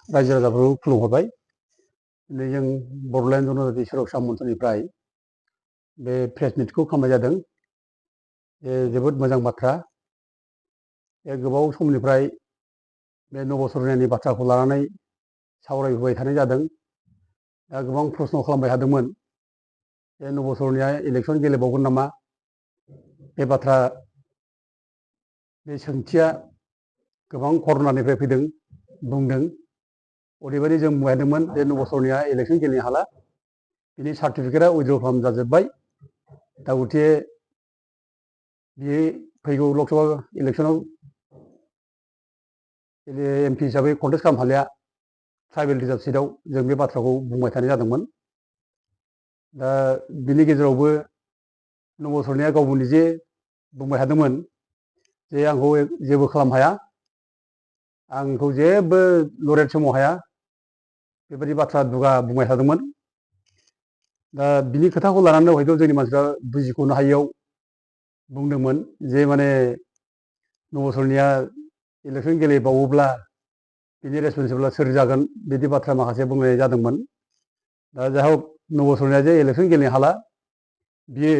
रायजो राजाफोरखौ खुलुमहरबाय। दिनै जों बड'लेण्ड जनजाति सुरक्षा मन्चनिफ्राय बे प्रेस मिटखौ खालामनाय जादों। जोबोद मोजां बाथ्रा। गोबाव समनिफ्राय बे नबसरनानि बाथ्राखौ लानानै सावरायबोबाय थानाय जादों। दा गोबां प्रश्न खालामबाय थादोंमोन जे नबसरनाया इलेक्सन गेलेबावगोन नामा। बे बाथ्रा बे सोंथिया गोबां कर'नानिफ्राय फैदों बुंदों। ओरैबायदि जों बुंबायदोंमोन जे नबसरनाया इलेक्सन गेलेनो हाला, बिनि सार्टिफिकेटआ उइद्र' खालाम जाजोब्बाय। दा गथे बियो फैगौ लकसभा इलेक्सनाव MP हिसाबै कन्टेस्ट खालामनो हालिया ट्राइबेल रिजार्भ सिटआव जों बे बाथ्राखौ बुंबाय थानाय जादोंमोन। दा बिनि गेजेरावबो नबसरनाया गावबो निजे बुंबाय थादोंमोन जे आंखौ जेबो खालामनो हाया, आंखौ जेबो लरेट समाव हाया, बेबायदि बाथ्रा दुगा बुंबाय थादोंमोन। दा बिनि खोथाखौ लानानै हयथ' जोंनि मानसिफ्रा बुजिख'नो हायियाव बुंदोंमोन जे माने नबसरनाया इलेक्सन गेलेबावोब्ला बिनि रेसपन्सिबोला सोर जागोन, बिदि बाथ्रा माखासे बुंनाय जादोंमोन। दा जाय हक नबसरनाया जे इलेक्सन गेलेनो हाला, बियो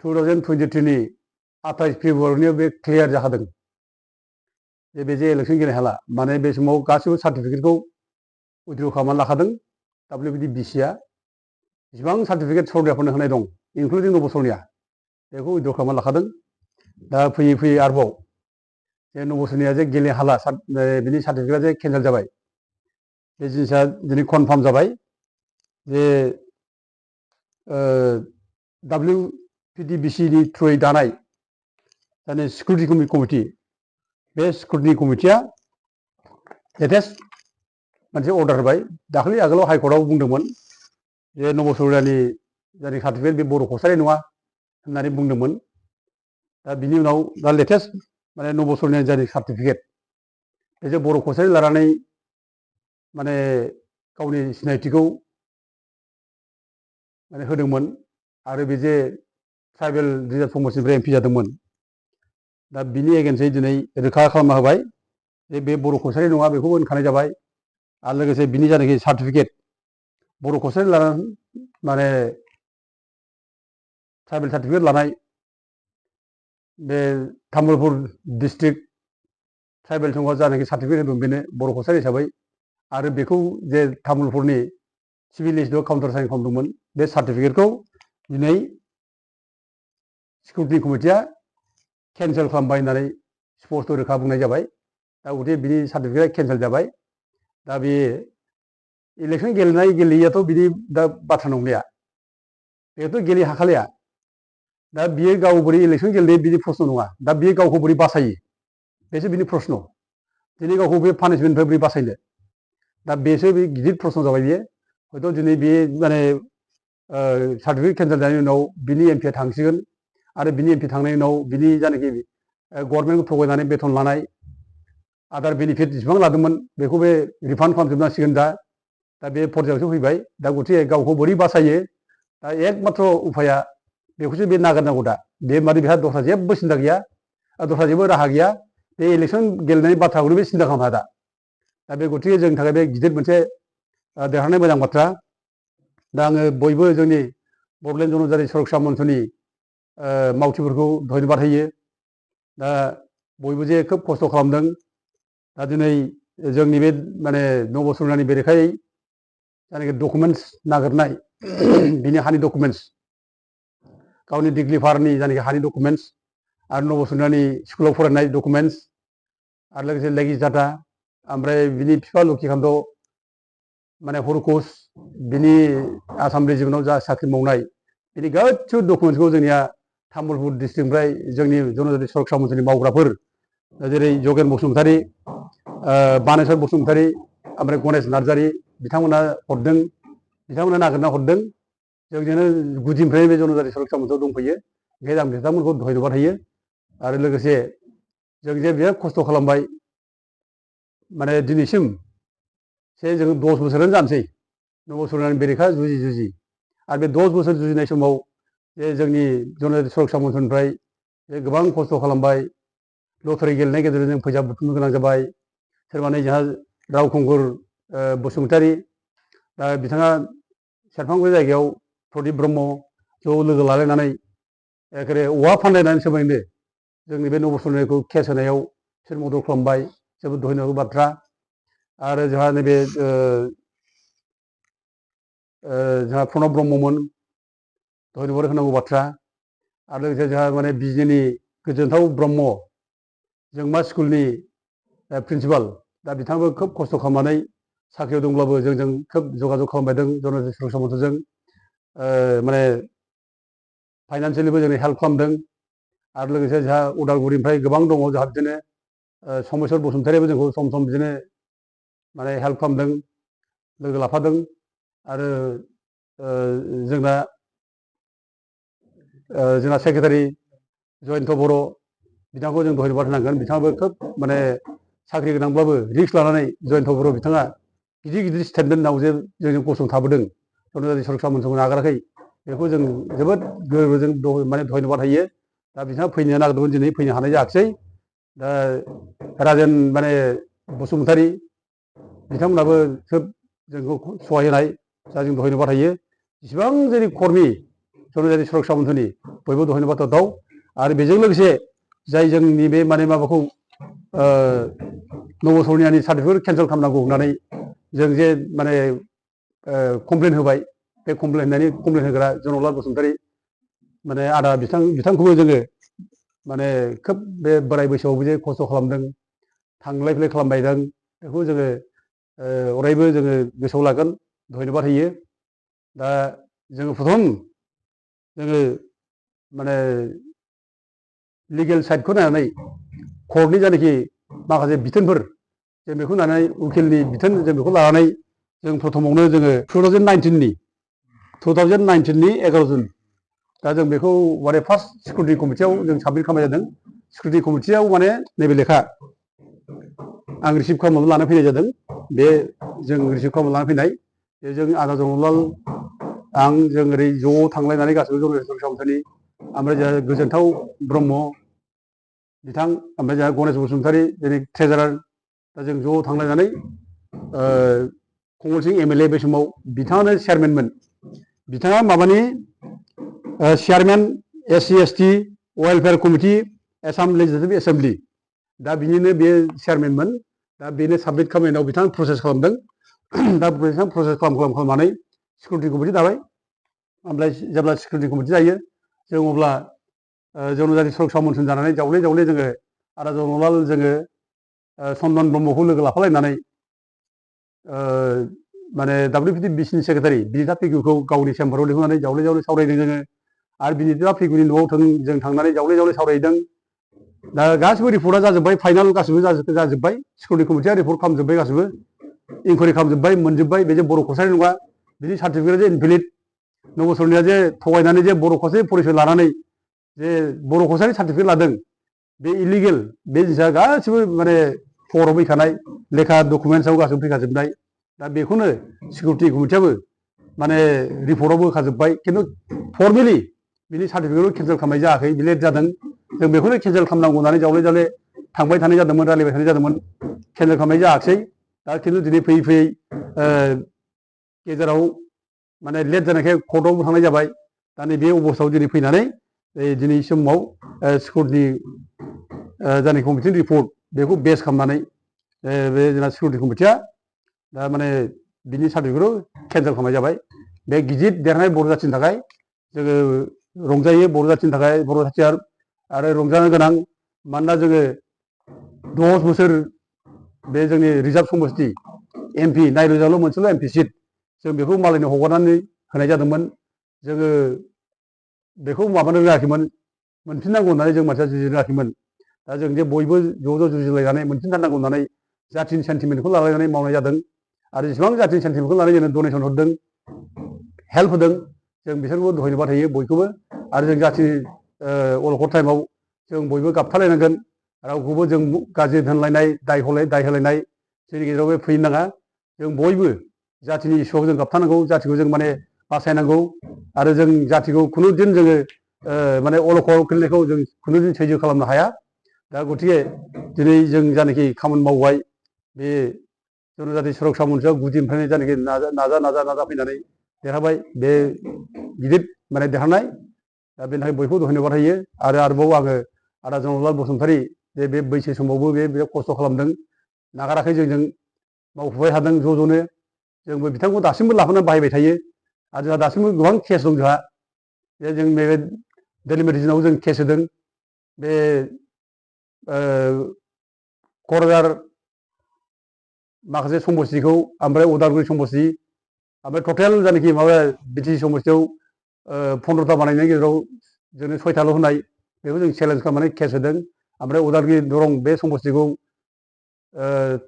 2023नि 28 फेब्रुवारियाव बे क्लियार जाखादों जे बे जे इलेक्सन गेलेनो हाला। माने बे समाव गासिबो सार्टिफिकेटखौ उइद्र' खालामनानै लाखादों। WBDCआ जेसेबां सार्टिफिकेट सरनियाफोरनो होनाय दं इनक्लुडिं नबसरनिया, बेखौ उइद्र' खालामनानै लाखादों। दा फैयै फैयै आरोबाव जे नबसरनाया जे गेलेनो हाला, बिनि सार्टिफिकेटआ जे केन्सेल जाबाय, बे जिनिसा दिनै कनफार्म जाबाय जे WBDCनि थ्रुयै दानाय जाने सिकिउरिटि कमिटि, बे सिकिउरिटि कमिटिया लेटेस्ट मोनसे अर्डार होबाय। दाखालि आगोलाव हाइकर्टआव बुंदोंमोन जे नबसरनानि जायनि सार्टिफिकेट बे बर' कसारि नङा होननानै बुंदोंमोन। दा बिनि उनाव दा लेटेस्ट माने नबसरनानि जायनि सार्टिफिकेट बे जे बर' कसारि लानानै माने गावनि सिनायथिखौ माने होदोंमोन आरो बे जे ट्राइबेल रिजार्भ समस्टिनिफ्राय MP जादोंमोन। दा बिनि एगेन्स्टै दिनै रोखा खालामना होबाय जे बे बर' कसारि नङा, बेखौबो होनखानाय जाबाय। आरो लोगोसे बिनि जायनाखि सार्टिफिकेट बर' कसारि लानानै माने ट्राइबेल सार्टिफिकेट लानाय बे तामुलपुर डिस्ट्रिक्ट ट्राइबेल संघआ जानाखि सार्टिफिकेट होदों बेनो बर' कसारि हिसाबै, आरो बेखौ जे तामुलपुरनि सिभिल लिस्टआव काउन्टार साइन खालामदोंमोन, बे सार्टिफिकेटखौ दिनै सिकिउरिटि कमिटिया केन्सेल खालामबाय होननानै स्पस्ट रोखा बुंनाय जाबाय। दा गथे बिनि सार्टिफिकेटआ केन्सेल जाबाय। दा बे इलेक्सन गेलेनाय गेलेयैयाथ' बिदि दा बाथ्रा नंलिया, बेथ' गेले हाखालिया। दा बियो गाव बोरै इलेक्सन गेलेनाय बिदि प्रश्न नङा, दा बियो गावखौ बोरै बासायो बेसो बिनि प्रश्न। दिनै गावखौ बे पानिशमेन्टनिफ्राय बोरै बासायनो, दा बेसो बे गिदिर प्रश्न जाबाय। बियो हयथ' दिनै बे माने सार्टिफिकेट केन्सेल जानायनि उनाव बिनि MP थांसिगोन, आरो बिनि MP थांनायनि उनाव बिनि जायनाखि गभर्नमेन्टखौ थगायनानै बेथन लानाय आदार बेनिफिट जेसेबां लादोंमोन बेखौ बे रिफान्ड खालामजोबनांसिगोन। दा बे पर्यायावसो फैबाय। दा गथिखे गावखौ बोरै बासायो, दा एकमात्र उफाया बेखौसो बे नागिरनांगौ। दा बे माने बेहा दस्रा जेबो सिन्था गैया, दस्रा जेबो राहा गैया। बे इलेक्सन गेलेनायनि बाथ्राखौनो बे सिन्था खालामनो हाया दा बे गथिखे जोंनि थाखाय बे गिदिर मोनसे देरहानाय मोजां बाथ्रा। दा आङो बयबो जोंनि बड'लेण्ड जनजाति सुरक्षा मन्चनि मावथिफोरखौ धन्यबाद होयो। दा बयबो जे खोब खस्थ' खालामदों। दा दिनै जोंनि बे माने नबसरनानि बेरेखायै जायनाखि डकुमेन्टस नागिरनाय बिनि हानि डकुमेन्टस, गावनि डिग्लिफारनि जायनाखि हानि डकुमेन्टस, आरो नबसरनानि स्कुलाव फरायनाय डकुमेन्टस, आरो लोगोसे लेगिस डाटा, ओमफ्राय बिनि बिफा लक्षिकान्त माने हरकस, बिनि आसाम रेजिमेन्टआव जा साख्रि मावनाय, बिनि गासिबो डकुमेन्टसखौ जोंनिया तामुलपुर डिस्ट्रिक्टनिफ्राय जोंनि जनजाति सुरक्षा मन्चनि मावग्राफोर जेरै जगेन बसुमतारी, बानेस्वर बसुमतारी, ओमफ्राय गणेश नार्जारी बिथांमोना हरदों, बिथांमोना नागिरना हरदों। जोंजोंनो गुदिनिफ्रायनो बे जनजाति सुरक्षा मन्चआव दंफैयो। ओंखायनो आं बिथांमोनखौ धन्यबाद होयो। आरो लोगोसे जों जे बिराद खस्थ' खालामबाय, माने दिनैसिम जों 10 बोसोरानो जानोसै नबसरनानि बेरेखा जुजि जुजि। आरो बे 10 बोसोर जुजिनाय समाव जे जोंनि जनजाति सुरक्षा मन्चनिफ्राय गोबां खस्थ' खालामबाय। लटारि गेलेनायनि गेजेरजों जों फैसा बुथुमनो गोनां जाबाय। सोरबा नै जोंहा रावखुंगुर बसुमतारी दा बिथाङा सेरफांगुरि जायगायाव प्रदीप ब्रह्म ज' लोगो लालायनानै एखेबारे औवा फानलायनानै सोमोन्दो जोंनि बे नबसरनायखौ केस होनायाव बिसोर मदद खालामबाय जोबोद धन्यबाद बाथ्रा आरो जोंहा नैबे जोंहा प्रणब ब्रह्ममोन धन्यबाद होनांगौ बाथ्रा आरो लोगोसे जोंहा माने बिजिनि गोजोनथाव ब्रह्म जोंमा स्कुलनि प्रिन्सिपाल दा बिथाङाबो खोब खस्थ' खालामनानै साख्रियाव दंब्लाबो जोंजों खोब जगाजग खालामबायदों जनजाति सुरक्षा मन्थ्रिजों माने फाइनान्सियेलिबो जोंनो हेल्प खालामदों आरो लोगोसे जोंहा उदालगुरिनिफ्राय गोबां दङ जोंहा बिदिनो समेस्वर बसुमतारियाबो जोंखौ सम सम बिदिनो माने हेल्प खालामदों लोगो लाफादों आरो जोंना सेक्रेटारि जयन्त बर' बिथांखौ जों धन्यबाद होनांगोन बिथाङाबो खोब माने साख्रि गोनांब्लाबो रिस्क लानानै जयन्त बर' बिथाङा गिदिर गिदिर स्टेन्डआव जे जोंजों गसंथाबोदों जनजाति सुरक्षा मन्थ्रिखौ नागाराखै बेखौ जों जोबोद गोरबोजों माने धन्यबाद होयो दा बिथाङा फैनो नागिरदोंमोन दिनै फैनो हानाय जायाखिसै दा राजेन माने बसुमतारी बिथांमोनाबो खोब जोंखौ सहाय होनाय दा जों धन्यबाद होयो जेसेबां जोंनि कर्मि जनजाति सुरक्षा मन्थ्रिनि बयबो धन्यबाद होथाव आरो बेजों लोगोसे जाय जोंनि बे माने माबाखौ नबसरनियानि सार्टिफिकेट केन्सेल खालामनांगौ होननानै जों जे माने कमप्लेन होबाय बे कमप्लेन होग्रा जनकलाल बसुमतारी माने आदा बिथांखौबो जोङो माने खोब बे बोराय बैसोआवबो जे खस्थ' खालामदों थांलाय फैलाय खालामबायदों बेखौ जोङो अरायबो जोङो गोसोआव लागोन धन्यबाद होयो दा जोङो प्रथम जोङो माने लिगेल साइडखौ नायनानै कर्टनि जायनाखि माखासे बिथोनफोर जों बेखौ नायनानै उकिलनि बिथोन जों बेखौ लानानै जों प्रथमावनो जोङो 2019नि 11 जुन दा जों बेखौ माने फार्स्ट सिकिउरिटि कमिटियाव जों साबमिट खालामनाय जादों सिकिउरिटि कमिटियाव माने नैबे लेखा आं रिसिभ खालामनानै लाना फैनाय जादों बे जों रिसिभ खालामनानै लाना फैनाय जों आदा जनकलाल आं जों ओरै ज' थांलायनानै गासिबो जनजाति सुरक्षा मन्थ्रिनि ओमफ्राय जोंहा गोजोनथाव ब्रह्म बिथां ओमफ्राय जोंहा गणेश बसुमतारी जोंनि ट्रेजारार दा जों ज' थांलायनानै कंगल सिं MLA बे समाव बिथाङानो चेयारमेनमोन बिथाङा माबानि chairman SC ST welfare committee Assam legislative assembly दा बिनिनो बे चेयारमेनमोन दा बेनो साबमिट खालामनायनि उनाव बिथाङा प्रसेस खालामदों दा बिथाङा प्रसेस खालामनानै सिकिउरिटि कमिटि दाबाय ओमफ्राय जेब्ला सिकिउरिटि कमिटि जायो जों अब्ला जनजाति सुरक्षा मन्थ्रि जानानै जावले जावले जोङो आदा जनकलाल जोङो चन्दन ब्रह्मखौ लोगो लाफालायनानै माने WPT बिसिनि सेक्रेटारि बिनिता पेगुखौ गावनि चेम्बाराव लिंहरनानै जावले जावले सावरायदों जोङो आरो बिनिता पेगुनि न'आव जों थांनानै जावले जावले सावरायदों दा गासिबो रिपर्टआ जाजोब्बाय फाइनाल गासिबो जाजोब्बाय सिकिउरिटि कमिटिया रिपर्ट खालामजोब्बाय गासिबो इनकुवारि खालामजोब्बाय मोनजोब्बाय बे जे बर' कसारि नङा बिनि सार्टिफिकेट जे इनभेलिड नबसरनिया जे थगायनानै जे बर' कसारि परिसय लानानै जे बर' कसारि सार्टिफिकेट लादों बे इलिगेल बे जिनिसा गासिबो माने खबराव फैखानाय लेखा डकुमेन्टसआव गासिबो फैखाजोबनाय दा बेखौनो सिकिउरिटि कमिटियाबो माने रिपर्टआवबो होखाजोब्बाय खिन्थु फर्मेलि बिनि सार्टिफिकेटखौ केन्सेल खालामनाय जायाखै लेट जादों जों बेखौनो केन्सेल खालामनांगौ होननानै जावले जावले थांबाय थानाय जादोंमोन रायलायबाय थानाय जादोंमोन केन्सेल खालामनाय जायाखिसै दा खिन्थु दिनै फैयै फैयै गेजेराव माने लेट जानायखाय कर्टआवबो थांनाय जाबाय दा नैबे अबस्थायाव दिनै फैनानै दिनै समाव सिकिउरिटि जानाय कमिटिनि रिपर्ट बेखौ बेस खालामनानै बे जोंना सिकिउरिटि कमिटिया दा माने बिनि सार्टिफिकेटखौ केन्सेल खालामनाय जाबाय बे गिदिर देरनाय बर' जाथिनि थाखाय जोङो रंजायो बर' जाथिनि थाखाय बर' जाथिया आरो रंजानो गोनां मानोना जोङो 10 बोसोर बे जोंनि रिजार्भ समस्ति MP नायरोजाल' मोनसेल' MP सिट जों बेखौ मालायनो हगारनानै होनाय जादोंमोन जोङो बेखौ माबानो रोङाखैमोन मोनफिननांगौ होननानै जों मानसिया जुजिनो रोङाखैमोन दा जों जे बयबो ज' ज' जुजिलायनानै मोनफिनथारनांगौ होननानै जाथिनि सेन्टिमेन्टखौ लालायनानै मावनाय जादों आरो जेसेबां जाथिनि सेन्टिमेन्टखौ लानानै जोंनो डनेसन हरदों हेल्प होदों जों बिसोरखौ धन्यबाद होयो बयखौबो आरो जों जाथिनि अलखद टाइमाव जों बयबो गाबथालायनांगोन रावखौबो जों गाज्रि दोनलायनाय दाय होलायनाय जोंनि गेजेराव बे फैनो नाङा जों बयबो जाथिनि इस्युआव जों गाबथानांगौ जाथिखौ जों माने बासायनांगौ आरो जों जाथिखौ खुनु दिन जोङो माने अलखद खोलैनायखौ जों खुनु दिन सैज्य खालामनो हाया दा गतिके दिनै जों जानाखि खामानि मावबाय बे जनजाति सुरक्षा मन्चआ गुदिनिफ्रायनो जायनाखि नाजा फैनानै देरहाबाय बे गिदिर माने देरहानाय दा बेनि थाखाय बयखौबो धन्यबाद होयो आरो आरोबाव आङो आदा जनरलाल बसुमतारी जे बे बैसो समावबो बे खस्थ' खालामदों नागाराखै जोंजों मावफुबाय थादों ज'नो जोंबो बिथांखौ दासिमबो लाफानानै बाहायबाय थायो आरो जोंहा दासिमबो गोबां केस दं जोंहा जे जों बे डेलिमिटेसनाव जों केस होदों बे क'क्राझार माखासे समस्तिखौ ओमफ्राय उदालगुरि समस्ति ओमफ्राय टटेल जायनाखि माबा बिटिसि समस्तियाव 15टा बानायनायनि गेजेराव जोंनो 6टाल' होनाय बेखौ जों चेलेन्ज खालामनानै केस होदों ओमफ्राय उदालगुरि दरं बे समस्तिखौ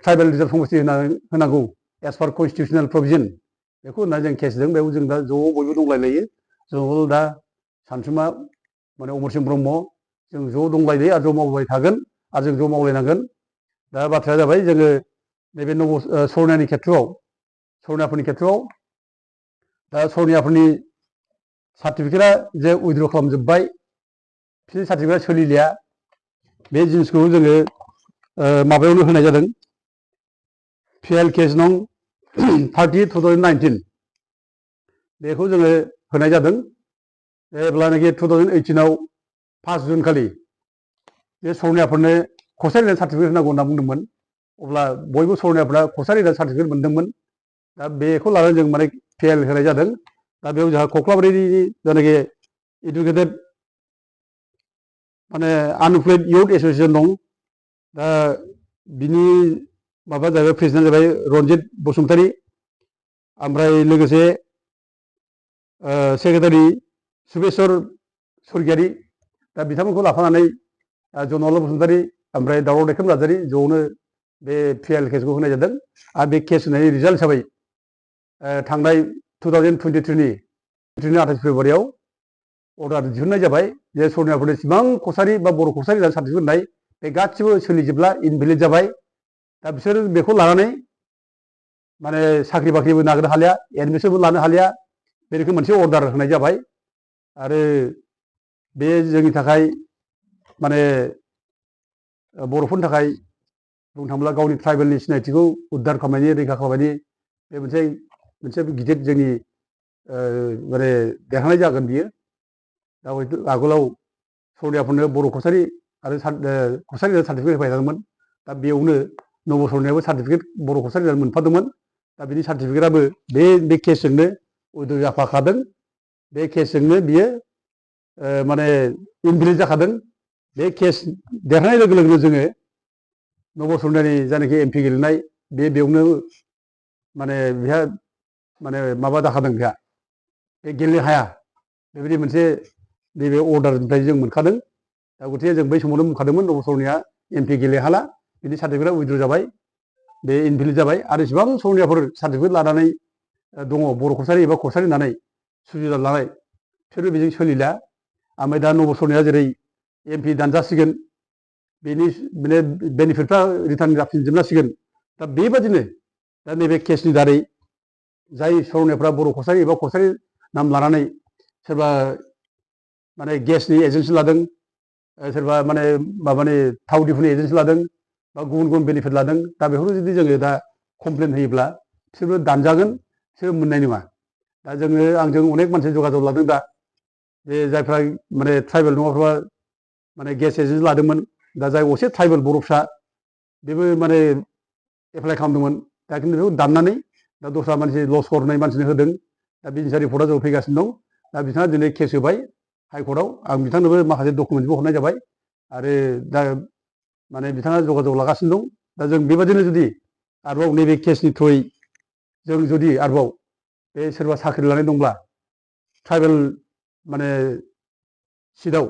ट्राइबेल रिजार्भ समस्ति होनांगौ एस पार कनस्टिटिउसनेल प्रभिजन बेखौ होननानै जों केस होदों बेयाव जों दा ज' बयबो दंलायलायो जों दा सानसुमा माने अमरसिं ब्रह्म जों ज' दंलायलायो आरो ज' मावबाय थागोन आरो जों ज' मावलायनांगोन दा बाथ्राया जाबाय जोङो नैबे सरनियानि खेथ्रआव सरनियाफोरनि खेथ्रआव दा सरनियाफोरनि सार्टिफिकेटआ जे उइद्र' खालामजोब्बाय बिसोरनि सार्टिफिकेटआ सोलिलिया बे जिनिसखौ जोङो माबायावनो होनाय जादों PL केस नं 30/2019 बेखौ जोङो होनाय जादों जेब्लानाखि 2018आव 5 जुन खालि बे सरनियाफोरनो कसारि रिजार्भ सार्टिफिकेट होनांगौ होनना बुंदोंमोन अब्ला बयबो सरनियाफोरा कसारि रिजार्भ सार्टिफिकेट मोनदोंमोन दा बेखौ लानानै जों माने PL होनाय जादों दा बेयाव जोंहा कख्लाबारिनि जायनाखि इडुकेटेड माने आनइमप्लयड इयुथ एस'सिएसन दं दा बिनि माबा जाहैबाय प्रेसिडेन्ट जाबाय रन्जित बसुमतारी ओमफ्राय लोगोसे सेक्रेटारि सुबेस्वर स्वर्गियारि दा बिथांमोनखौ लाफानानै जनरलाल बसुमतारी ओमफ्राय दावराव दैखोम नार्जारी ज'नो बे PL केसखौ होनाय जादों आरो बे केस होनायनि रिजाल्ट हिसाबै थांनाय 2023नि 28 फेब्रुवारियाव अर्डार दिहुननाय जाबाय जे सरनियाफोरनो जेसेबां कसारि बा बर' कसारि रिजार्भ सार्टिफिकेट होनाय बे गासिबो सोलिजोबला इनभेलिड जाबाय दा बिसोर बेखौ लानानै माने साख्रि बाख्रिबो नागिरनो हालिया एडमिसनबो लानो हालिया बे रोखोम मोनसे अर्डार होनाय जाबाय आरो बे जोंनि थाखाय माने बर'फोरनि थाखाय बुंनो थाङोब्ला गावनि ट्राइबेलनि सिनायथिखौ उद्धार खालामनायनि रैखा खालामनायनि बे मोनसे गिदिर जोंनि माने देरहानाय जागोन बियो दा हयथ' आगोलाव सरनियाफोरनो बर' कसारि आरो कसारि सार्टिफिकेट होबाय थादोंमोन दा बेयावनो नब सरनियाबो सार्टिफिकेट बर' कसारि मोनफादोंमोन दा बिनि सार्टिफिकेटआबो बे केसजोंनो उइद्र' जाफाखादों बे केसजोंनो बियो माने इनभेलिड जाखादों बे केस देरहानाय लोगो लोगोनो जोङो नब सरनियानि जायनाखि MP गेलेनाय बेयावनो माने बेहा माने माबा जाखादों बेहा बे गेलेनो हाया बेबायदि मोनसे नैबे अर्डारनिफ्राय जों मोनखादों दा गथिखे जों बै समावनो बुंखादोंमोन नब सरनिया MP गेलेनो हाला बिनि सार्टिफिकेटआ उइद्र' जाबाय बे इनभेलिड जाबाय आरो जेसेबां सरनियाफोर सार्टिफिकेट लानानै दङ बर' कसारि एबा कसारि होननानै सुबिदा लानाय बिसोरबो बेजों सोलिला ओमफ्राय दा नब सरनिया जेरै MP दानजासिगोन बेनि माने बेनिफिटफ्रा रिटार्न जाफिनजोबनांसिगोन दा बेबादिनो दा नैबे केसनि दारै जाय सरनियाफ्रा बर' कसारि एबा कसारि नाम लानानै सोरबा माने गेसनि एजेन्सि लादों सोरबा माने माबानि थाव दिफुनि एजेन्सि लादों बा गुबुन बेनिफिट लादों दा बेफोरखौ जुदि जोङो दा कमप्लेन होयोब्ला बिसोरबो दानजागोन बिसोर मोननाय नङा दा जोङो आंजों अनेक मानसि जगाजग लादों दा बे जायफ्रा माने ट्राइबेल नङाफ्रा माने गेस एजेन्सि लादोंमोन दा जाय असे ट्राइबेल बर' फिसा बेबो माने एप्लाइ खालामदोंमोन दा खिन्थु बेखौ दाननानै दा दस्रा मानसि लस्कर होननाय मानसिनो होदों दा बिनि सायाव रिपर्टआ जों फैगासिनो दं दा बिथाङा दिनै केस होबाय हाइकर्टआव आं बिथांनोबो माखासे डकुमेन्टबो हरनाय जाबाय आरो दा माने बिथाङा जगाजग लागासिनो दं दा जों बेबादिनो जुदि आरोबाव नैबे केसनि थ्रुयै जों जुदि आरोबाव बे सोरबा साख्रि लानाय दंब्ला ट्राइबेल माने सिटआव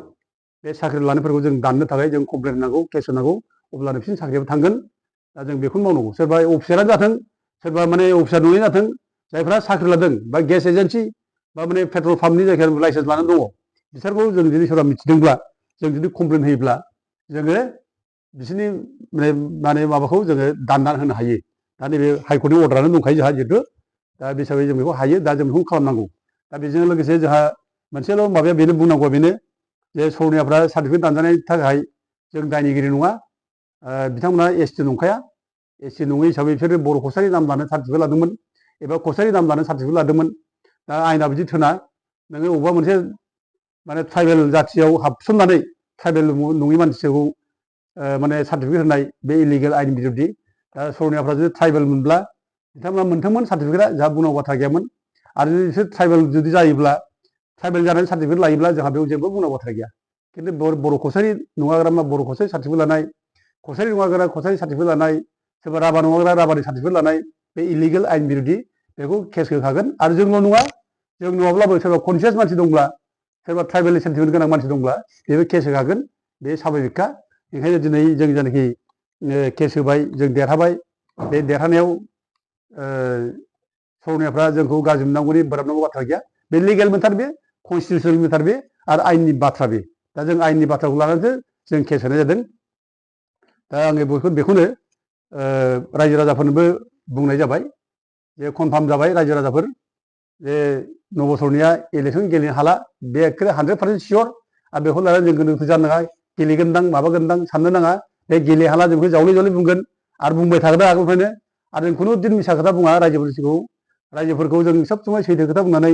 बे साख्रि लानायफोरखौ जों दाननो थाखाय जों कमप्लेन होनांगौ केस होनांगौ अब्लानो बिसोरनि साख्रियाबो थांगोन दा जों बेखौनो मावनांगौ सोरबा अफिसारानो जाथों सोरबा माने अफिसार नङै जाथों जायफ्रा साख्रि लादों बा गेस एजेन्सि बा माने पेट्रल पाम्पनि जायखिया लाइसेन्स लानानै दङ बिसोरखौ जों जुदि सोरबा मिथिदोंब्ला जों जुदि कमप्लेन होयोब्ला जोङो बिसोरनि माने माबाखौ जोङो दाननानै होनो हायो दा नैबे हाइकर्टनि अर्डारानो दंखायो जोंहा जिहेतु दा बे हिसाबै जों बेखौ हायो दा जों बेखौ खालामनांगौ दा बेजों लोगोसे जोंहा मोनसेल' माबाया बेनो बुंनांगौआ बेनो जे सरनियाफ्रा सार्टिफिकेट दानजानायनि थाखाय जों दायनिगिरि नङा बिथांमोना ST नंखाया एसि नङै हिसाबै बिसोरो बर' कसारि नाम लानो सार्टिफिकेट लादोंमोन एबा कसारि नाम लानो सार्टिफिकेट लादोंमोन। दा आयेना बिदि थोना नोङो अबेबा मोनसे माने ट्राइबेल जाथियाव हाबसननानै ट्राइबेल नङि मानसिखौ माने सार्टिफिकेट होनाय बे इलिगेल आयेन बिरुद्दि। दा सर'नियाफ्रा जुदि ट्राइबेल मोनब्ला बिथांमोना मोनथोंमोन सार्टिफिकेटआ, जोंहा बुंनांगौ बाथ्रा गैयामोन। आरो जुदि बिसोर ट्राइबेल जुदि जायोब्ला ट्राइबेल जानानै सार्टिफिकेट लायोब्ला जोंहा बेयाव जेबो बुंनांगौ बाथ्रा गैया। खिन्थु बर' कसारि नङाग्रा बर' कसारि सार्टिफिकेट लानाय, कसारि नङाग्रा कसारि सार्टिफिकेट लानाय, सोरबा राभा नङाग्रा राभानि सार्टिफिकेट लानाय, बे इलिगेल आयेन बिरुद्दि बेखौ केस होखागोन। आरो जोंल' नङा, जों नङाब्लाबो सोरबा कनसियास मानसि दंब्ला, सोरबा ट्राइबेलनि सेन्टिमेन्ट गोनां मानसि दंब्ला बेबो केस होखागोन। बे स्वाभाबिकखा। ओंखायनो दिनै जों जायनाखि केस होबाय, जों देरहाबाय। बे देरहानायाव सर'नियाफ्रा जोंखौ गाज्रि मोननांगौनि बोराबनांगौ बाथ्रा गैया। बे लिगेल मेटार, बे कनस्टिटिउसनेल मेटार, बे आरो आयेननि बाथ्रा बे। दा जों आयेननि बाथ्राखौ लानानैसो जों केस होनाय जादों। दा आङो बेखौनो रायजो राजाफोरनोबो बुंनाय जाबाय जे कनफार्म जाबाय रायजो राजाफोर जे नबसरनिया इलेक्सन गेलेनो हाला, बे एखे 100% सियर। आरो बेखौ लानानै जों गोनो गोथो जानो नाङा, गेलेगोनदां माबागोनदां साननो नाङा। बे गेलेहाला जों बेखौ जावले जावले बुंगोन आरो बुंबाय थागोन आगोलनिफ्रायनो। आरो जों खुनु दिन मिसा खोथा बुङा। रायजोफोरखौ जों सब समाय सैथो खोथा बुंनानै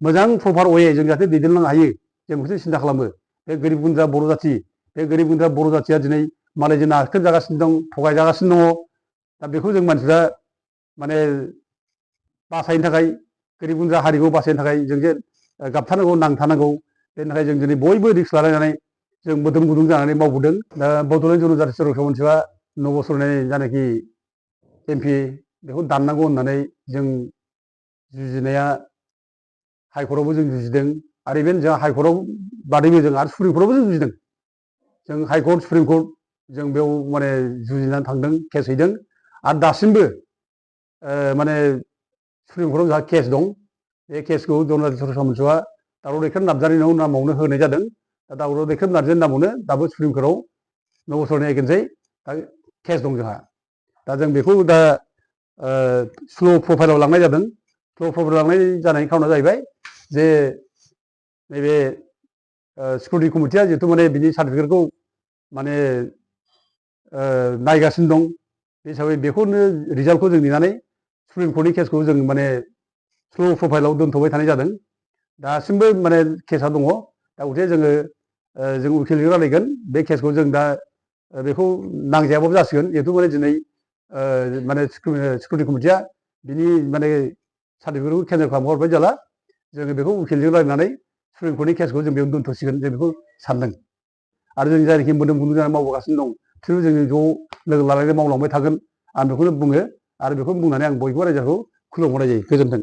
मोजां प्रपार अवे जों जाहाथे दैदेनलांनो हायो, जों बेखौसो सिन्था खालामो। बे गोरिब गुन्द्रा बर' जाथि, बे गोरिब गुन्द्रा बर' जाथिया दिनै मालायजों नाख्रेबजागासिनो दं, थगायजागासिनो दङ। दा बेखौ जों मानसिफ्रा माने बासायनो थाखाय, गोरिब गुन्द्रा हारिखौ बासायनो थाखाय जों जे गाबथानांगौ, नांथानांगौ। बेनि थाखाय जों दिनै बयबो रिक्स लालायनानै जों मोदोम गुदुं जानानै मावबोदों। दा बड'लेण्ड जनजाति सुरक्षा मन्चआ नबसरनि जानाखि MP बेखौ दाननांगौ होननानै जों जुजिनाया हाइकर्टआवबो जों जुजिदों। आरो इभेन जों हाइकर्टआव बादैबो जों आरो सुप्रिम कर्टआवबो जों जुजिदों। जों हाइकर्ट, सुप्रिम कर्ट जों बेयाव माने जुजिनानै थांदों, केस हैदों। आरो दासिमबो माने सुप्रिम कर्टआव जोंहा केस दं। बे केसखौ जनजाति सुरक्षा मन्चआ दावराव दैखां नार्जारिनि नामावनो होनाय जादों। दा दावराव दैखां नार्जारिनि नामावनो दाबो सुप्रिम कर्टआव नबसरनि एगेन्स्टै केस दं जोंहा। दा जों बेखौ दा स्ल' प्रफाइलाव लांनाय जादों। स्ल' प्रफाइलाव लांनाय जानायनि खारना जाहैबाय जे नैबे सिकिउरिटि कमिटिया जिहेथु माने बिनि सार्टिफिकेटखौ माने नायगासिनो दं। बे हिसाबै बेखौनो रिजाल्टखौ जों नेनानै सुप्रिम कर्टनि केसखौ जों माने स्ल' प्रफाइलाव दोनथ'बाय थानाय जादों। दासिमबो माने केसा दङ। दा गथिखे जों उकिलजों रायलायगोन। बे केसखौ जों दा बेखौ नांजायाबाबो जासिगोन। जिहेतु माने दिनै माने सिकिउरिटि कमिटिया बिनि माने सार्टिफिकेटखौ केन्सेल खालामहरबाय जेला, जोङो बेखौ उकिलजों रायलायनानै सुप्रिम कर्टनि केसखौ जों बेयाव दोनथ'सिगोन, जों बेखौ सानदों। आरो जों जायनाखि मोदोम गुदुं जानानै मावबोगासिनो दं, बिसोरबो जों ज' लोगो लालायनानै मावलांबाय थागोन। आं बेखौनो बुङो। आरो बेखौ बुंनानै आं बयबो रायजोखौ खुलुमहरनाय जायो। गोजोन्थों।